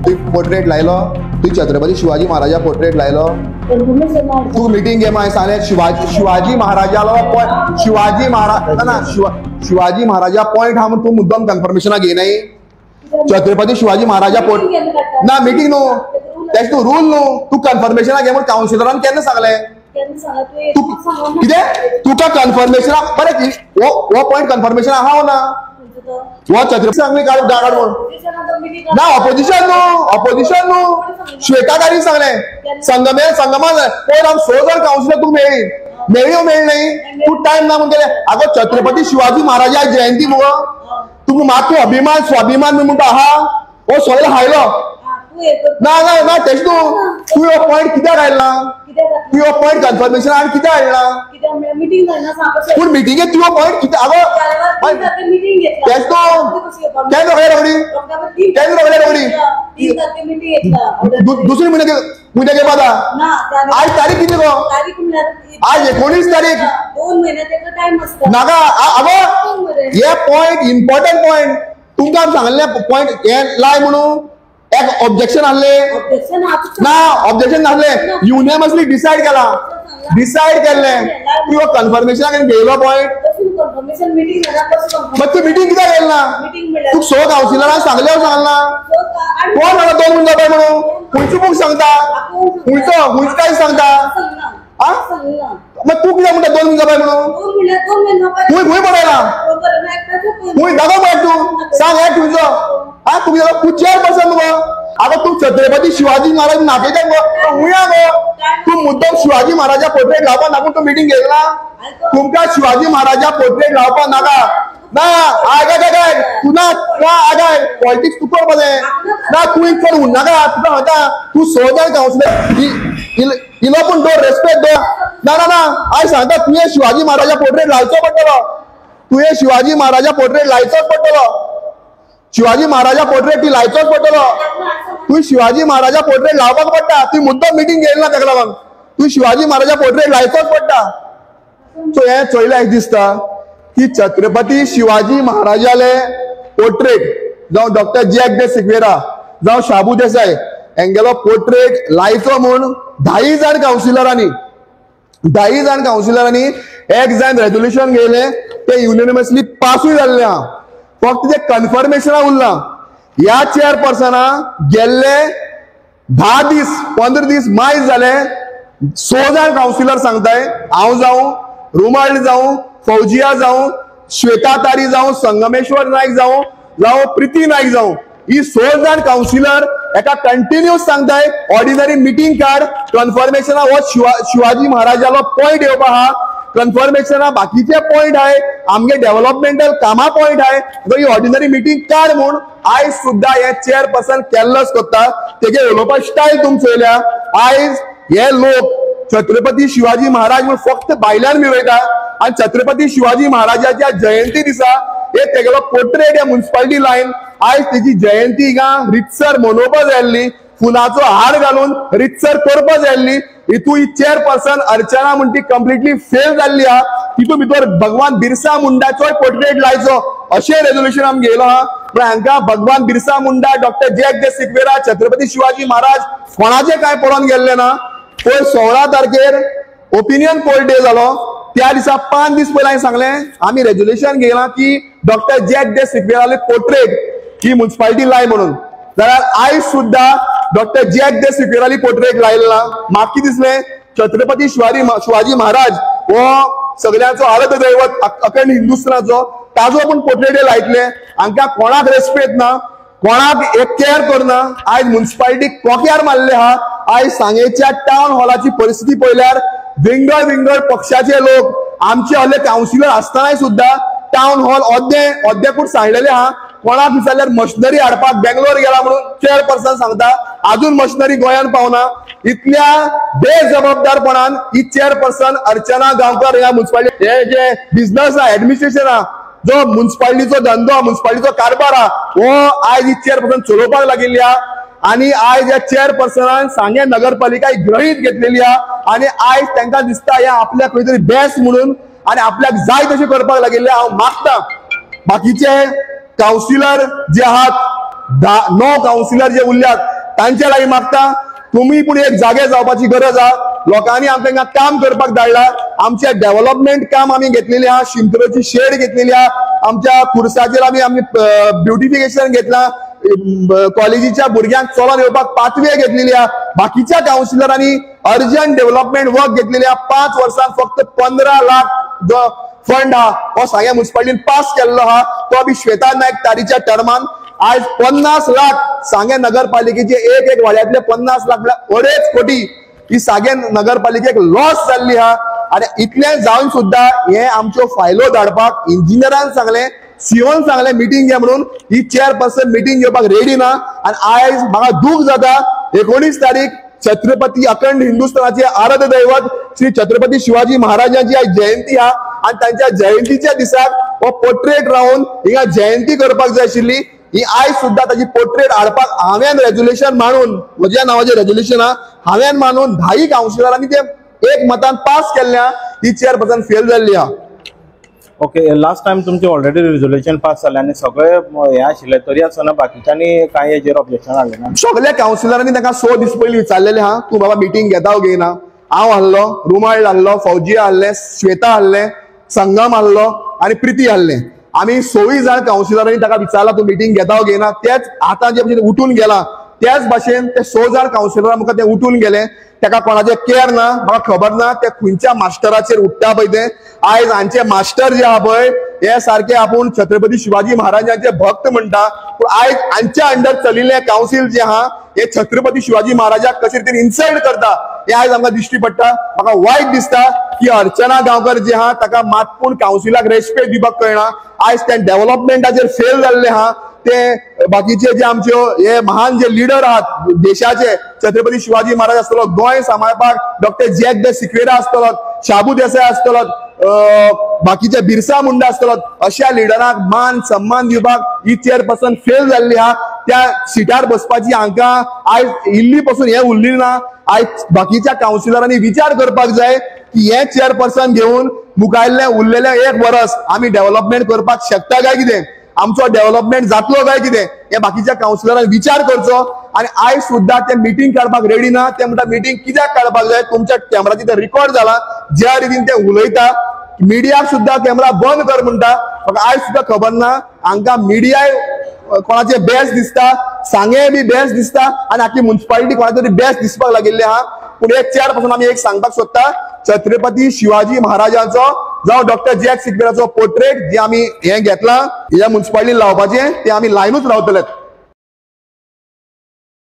तुवें पोर्ट्रेट लायलो, तुवें छत्रपती शिवाजी महाराजा पोर्ट्रेट लायलो, तूं मिटींग घे मागीर सांगलें शिवाजी महाराजालो शिवाजी महाराज ना शिवाजी महाराजा पॉयंट हा म्हूण तूं मुद्दम कन्फर्मेशनाक घेयनाय. छत्रपती शिवाजी महाराजा पोर्ट ना मिटींग न्हू, तेच तूं रूल न्हू, तूं कन्फर्मेशनाक घे म्हूण कावन्सिलरान केन्ना सांगलें? तूं कितें तुका कन्फर्मेशनाक बरें हो पॉयंट कन्फर्मेशन आहा ना? हो छत्रपती सांगली काड काड म्हूण ना, ऑपोजिशन न्हू, ऑपोजिशन न्हू, श्वेता तारीन सांगलें संगमे संगमा पयर आम 6 जाण कावन्सिलर तुका मेळ्ळी, मेळ्ळी मेळ्ळी न्ही, तूं टायम ना म्हूण गेलें. आगो छत्रपती शिवाजी महाराजा जयंती मुगो, तुका मातूं अभिमान स्वाभिमान म्हणटा आहा, हो सगळो हायलो ना ना ना तेच न्हू. तूं हो पॉयंट कित्याक हाडला? तूं हो पॉयंट कन्फर्मेशन आनी कित्याक हाडला? पूण मिटिंगेक तूं हो पॉयंट कित्याक? आगो तेच न्हू, केन्ना रोखडे रोखडी, केन्ना रोखडे रोखडी दुसरी म्हयन्या म्हयन्या घेवपा. आज तारीख कितें गो? आज 19 तारीख. नाका आगो हे पॉयंट इम्पॉर्टंट पॉयंट तुमकां सांगलें पॉयंट हे लाय म्हणून एक ऑब्जेक्शन आहले ना, ऑब्जेक्शन नासलें, युनियमसली डिसायड केला, डिसायड केल्लें. तूं कन्फर्मेशनाक घेयलो पॉयंट, मागीर तूं मिटींग कित्याक येयला ना? तुका 6 कावन्सिलरांक सांगलें सांगला कोण म्हणा 2 मिनटां पळय म्हणून खंयचो बूक सांगता, खंयचो खंयचो काय सांगता? आ मागीर तूं कित्याक म्हणटा 2 मिनटां पळय म्हणून? खंय खंय बरयला? खंय दाखोव पळय तूं सांग हे खंयचो? आ तूं तूं चेअरपर्सन मुगो, आगो तूं छत्रपती शिवाजी महाराज नाचयता मुगो, हुंया गो तूं मुद्दम शिवाजी महाराजा पोर्ट्रेट लावपा नाका तूं मिटींग घेयला ना? तुमकां शिवाजी महाराजा पोर्ट्रेट लावपा नाका ना. आग आग तूं ना आगाय पॉलिटिक्स तूं करपा जाय ना, तूं एक चड उरनाका. तुका सांगता तूं 6 जाण कावन्सिलर इलो पूण दवर, रेस्पेक्ट दवर. ना ना ना आयज सांगता तुवें शिवाजी महाराजा पोर्ट्रेट लावचो पडटलो, तुवें शिवाजी महाराजा पोर्ट्रेट लायचोच पडटलो, शिवाजी महाराजा पोर्ट्रेट ती लायचोच पडटलो. तूं शिवाजी महाराजा पोर्ट्रेट लावपाक पडटा, तूं मुद्दम मिटींग घेयला ना तेका लागून तूं शिवाजी महाराजा पोर्ट्रेट लायचोच पडटा. सो हें चोयल्यार दिसता की छत्रपती शिवाजी महाराजाले पोर्ट्रेट जावं डॉक्टर जॅक दे सिक्वेरा जावं शाबू देसाय हेंगेलो पोर्ट्रेट लायचो म्हूण 10 जाण कावन्सिलरांनी 10 जाण कावन्सिलरांनी एक जाण रेजोल्युशन घेयलें, तें युनिनिमसली पासूय जाल्लें आहा, फक्त तें कन्फर्मेशना उरलां. ह्या चेअरपर्सना गेल्ले 10 दीस 15 दीस मायज जाले, 6 जाण कावन्सिलर सांगताय, हांव जावं, रुमाल जावं, फौजिया जावं, श्वेता तारी जावं, संगमेश्वर नायक जावं, जावं प्रिती नायक जावं, ही 6 जाण कावन्सिलर एका कंटिन्यूस सांगताय ऑर्डिनरी मिटींग काड, कन्फर्मेशना हो शिवाजी महाराजालो पॉयंट येवपा आहा, कन्फर्मेशना बाकीचे पॉयंट आहे, आमगे डेव्हलपमेंटल कामा पॉयंट आहे, ही ऑर्डिनरी मिटींग काड म्हूण आयज सुद्दां हे चेअरपर्सन केल्लच कोत्ता. तेगे उलोवपा स्टायल तुम चोयल्या. आयज हे लोक छत्रपती शिवाजी महाराज म्हूण फक्त भायल्यान मिरयता आनी छत्रपती शिवाजी महाराजाच्या जयंती दिसा हे तेगेलो पोर्ट्रेट ह्या मुन्सिपालिटी लायन आयज तेजी जयंती हिंगा रितसर मनोवपा जाय आसली, फुलाचो हार घालून रितसर करपा जाय आसली. हितू ही चेअरपर्सन अर्चना म्हण ती कंप्लिटली फेल जाल्ली आहा. तितून भितर भगवान बिरसा मुंडाचोय पोर्ट्रेट लायचो अशें रेजोल्युशन आमी घेयलो आहा. पूण हांकां भगवान बिरसा मुंडा, डॉक्टर जॅक दे सिक्वेरा, छत्रपती शिवाजी महाराज कोणाचें कांय पडोन गेल्लें ना. पयर 16 तारखेर ओपिनियन पोल डे जालो, त्या दिसा 5 दीस पयलीं हांवें सांगलें आमी रेजोल्युशन घेयलां की डॉक्टर जॅक दे सिक्वेराले पोर्ट्रेट ही मुन्सिपालिटी लाय म्हणून. जाल्यार आयज सुद्दां डॉक्टर जॅक दे सिक्वेराली पोर्ट्रेट लायलें ना. म्हाका कितें दिसलें, छत्रपती शिवाजी महाराज हो सगळ्यांचो आराध्य दैवत अखंड हिंदुस्थानाचो, ताजो पूण पोर्ट्रेट लायतले. हांकां कोणाक रेस्पेद ना, कोणाक एक केअर करना. आयज मुन्सिपालिटी कोक्यार मारले आहा. आयज सांगेच्या टावन हॉलाची परिस्थिती पळयल्यार विंगड विंगड पक्षाचे लोक आमचे हल्ले कावन्सिलर आसतनाय सुद्दां टावन हॉल अद्दे अद्देकूच सांडलेले आहा. कोणाक विचारल्यार मशिनरी हाडपाक बेंगलोर गेला म्हणून चेअरपर्सन सांगता, अजून मशिनरी गोंयांत पावना. इतल्या बेजबाबदारपणान ही चेअरपर्सन अर्चना गांवकर ह्या मुन्सिपालिटी हे जे बिझनस आहा, एडमिनिस्ट्रेशन आहा, जो मुन्सिपालिटीचो धंदो, मुन्सिपालिटीचो कारभार आहा, हो आयज ही चेअरपर्सन चलोवपाक लागिल्ली आहा. आनी आयज ह्या चेअरपर्सनान सांगें नगरपालिका गृहीत घेतलेली आहा आनी आयज तांकां दिसता हे आपल्याक खंय तरी बेस्ट म्हणून आनी आपल्याक जाय तशें करपाक लागिल्लें. हांव मागता बाकीचे कावन्सिलर जे आहात, 9 कावन्सिलर जे उरल्यात तांच्या लागीं मागता, तुमी पूण एक जागे जावपाची गरज आहा. लोकांनी आमकां हिंगा काम करपाक धाडला, आमचे डेव्हलपमेंट काम आमी घेतलेली आहा, शिंत्रोची शेड घेतलेली आहा, आमच्या खुर्साचेर आमी आमी ब्युटिफिकेशन घेतला, कॉलेजीच्या भुरग्यांक चलोन येवपाक पाथवे घेतलेली आहा. बाकीच्या कावन्सिलरांनी अर्जंट डेव्हलपमेंट वर्क घेतलेली आहा. 5 वर्सांत फक्त 15 लाख जो फंड आहा हो सांगें मुन्सिपालिटीन पास केल्लो आहा, तो बी श्वेता नायक तारीच्या टर्मान. आज 50 लाख सांगें नगरपालिकेचे एक एक वाड्यातले 50 लाख म्हळ्यार 2.5 कोटी ही सांगें नगरपालिकेक लॉस जाल्ली आहा. आनी इतलें जावन सुद्दां हे आमच्यो फायलो धाडपाक इंजिनियरान सांगलें, सीओन सांगलें मिटींग घे म्हणून, ही चेअरपर्सन मिटींग घेवपाक रेडी ना. आनी आयज म्हाका दूख जाता, 19 तारीख छत्रपती अखंड हिंदुस्थानाचे आराध्य दैवत श्री छत्रपती शिवाजी महाराजांची आयज जयंती आहा आनी तांच्या जयंतीच्या दिसाक हो पोर्ट्रेट रावन हिंगा जयंती करपाक जाय आशिल्ली. ही आयज सुद्दां ताची पोर्ट्रेट हाडपाक हांवें रेजोल्युशन मांडून, म्हज्या नांवाचें रेजोल्युशन आहा, हांवें मांडून 10 कावन्सिलरांनी ते एक मतान पास केल्लें आहा. ही चेअरपर्सन फेल जाल्ली आहा. ओके, लास्ट टायम तुमचे ऑलरेडी रेजोल्युशन पास जालें आनी सगळे हे आशिल्ले, तरी आसतना बाकीच्यांनी कांय हेजेर ऑब्जेक्शन हाडलें ना? सगळ्या कावन्सिलरांनी ताका 6 दीस पयलीं विचारलेलें आहा, तूं बाबा मिटींग घेता वो घेयना. हांव हाडलो, रुमाल हाडलो, फौजी हाडलें, श्वेता हाडलें, संगम हाडलो आनी प्रिती हाडलें. आमी 26 जाण कावन्सिलरांनी ताका विचारला तूं मिटींग घेता वो घेयना. तेच आतां जे भशेन उठून गेला त्याच भाशेन ते 6 जाण कावन्सिलरां मुखार ते उठून गेले. ताका कोणाचें केअर ना, म्हाका खबर ना ते खंयच्या मास्टराचेर उठ्ठा पळय ते. आयज हांचे मास्टर जे आहा पळय हे सारके आपूण छत्रपती शिवाजी महाराजांचे भक्त म्हणटा, पूण आयज हांच्या अंडर चलिल्लें कावन्सील जे आहा हे छत्रपती शिवाजी महाराजाक कशे रितीन इन्सल्ट करता हे आयज आमकां दिश्टी पडटा. म्हाका वायट दिसता की अर्चना गांवकर जे आहा ताका मात पूण कावन्सिलाक रेस्पेक्ट दिवपाक कळना. आयज ते डेव्हलपमेंटाचेर फेल जाल्ले आहा. ते बाकीचे जे आमच्यो हे महान जे लिडर आहात देशाचे, छत्रपती शिवाजी महाराज आसतलो, गोंय सांबाळपाक डॉक्टर जॅक the Sequeira आसतलो, शाबू देसाय आसतलो, बाकीचे बिरसा मुंडा आसतलो, अशा लिडरांक मान सन्मान दिवपाक ही चेअरपर्सन फेल जाल्ली आहा. त्या सिटार बसपाची हांकां आयज इल्ली पसून हें उरली ना. आयज बाकीच्या कावन्सिलरांनी विचार करपाक जाय की हे चेअरपर्सन घेवन मुखायल्लें उरलेलें 1 वरस आमी डेव्हलपमेंट करपाक शकता काय कितें, आमचो डेव्हलपमेंट जातलो काय कितें, हे बाकीच्या कावन्सिलरांनी विचार करचो. आनी आयज सुद्दां ते मिटींग काडपाक रेडी ना. ते म्हणटा मिटींग कित्याक काडपाक जाय, तुमच्या कॅमेराचेर ते रिकॉर्ड जाला, ज्या रितीन ते उलयता, मिडियाक सुद्दां कॅमेरा बंद कर म्हणटा. म्हाका आयज सुद्दां खबर ना हांकां मिडियाय कोणाचे बेस्ट दिसता, सांगें बी बेस्ट दिसता आनी आखी मुन्सिपालिटी कोणाचे तरी बेस्ट दिसपाक लागिल्लें आहा. पूण एक चेअरपर्सन आमी एक सांगपाक सोदता, छत्रपती शिवाजी महाराजांचो जावं डॉक्टर जॅक सिक्वेराचो पोर्ट्रेट जे आमी हें घेतलां ह्या मुन्सिपालिटीन लावपाचें, ते आमी लायनूच रावतले.